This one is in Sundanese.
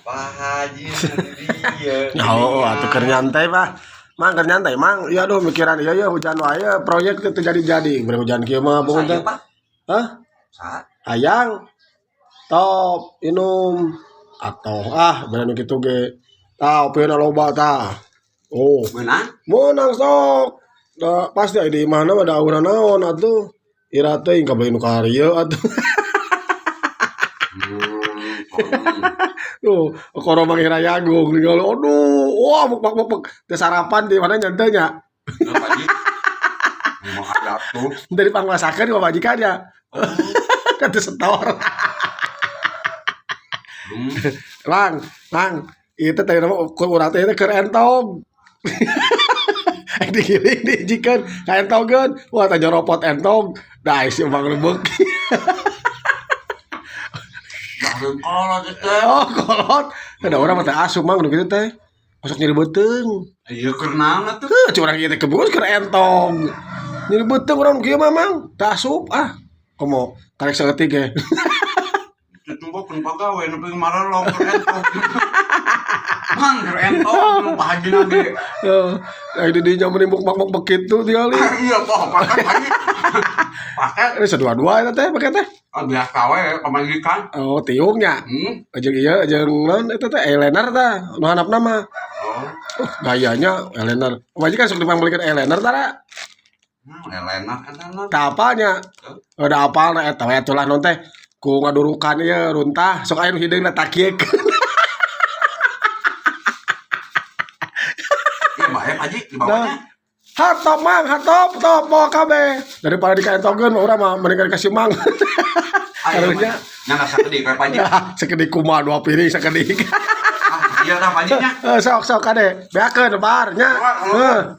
Pak Haji dia. Oh, atuh keur nyantai, Pak. Mang keur nyantai, Mang. Iya aduh mikiran iya ya hujan wae proyek teh teu jadi-jadi. Bere hujan kieu mah bungun teh. Pak. Hah? Sa. Hayang. Top, minum atau ah bere nu kitu ge. Tah, opina loba tah. Oh, Meunang? Meunang sok. Da pasti aya di imahna mah da aura naon atuh. Ira teh kabeli nu karieu atuh. Tuh, koro Mang Ira Yagung ningali aduh, wah bek bek bek. Teh sarapan di mana nyantai nya. Pak Haji. Mau atuh. Dari pangmasakeun ka majikan ya. Kata setor. Lang, lang, itu teh nama urang teh keur entog. Digiling diijikeun ka entogeun. Wah teh nyoropot entog. Da si Mang Rebek. Bahreum kolot teh. Oh, kolot. Ada orang mah teh asup Mang nu kitu teh. Masuk nyeri beuteung. Ieu keur naon atuh? Heuh, curang ieu teh kebus keur entog. Nyeri beuteung urang kieu mah Mang. Teu asup ah. Komo karek saeutik ge. Itu mah kun pagawe nepi marelong keur entog. Mang keur entog nu Pak Haji na ge. Heeh. Ai di dinya meni muk mak begitu tingali. Iya toh paket Haji. Paket. Ini sedua-dua eta teh pakai teh. Ah biasa we pamajikan. Oh, tiungnya. Jeung ieu jeung naon eta teh eyeliner tah nu handapna mah. Oh. Gayanya eyeliner. Majikan sok dipangbelikeun eyeliner tara. Eyeliner eta mah. Tah apalnya? Udah apalna eta we atulah non teh ku ngadurukan ieu runtah sok aya nu hideungna takiekeun. Iya bae Pak Haji di bawahnya. Hatop Mang, hatop top bawa kabeh. Daripada dikaentogeun mah urang mah mendingan kasih Mang. Harusnya Nya sakedik we Pak Haji. Sakedik kumaha dua piring sakedik. Ah, iya tah Pak Haji nya. Sok sok kade. Beakeun bar nya. Heuh.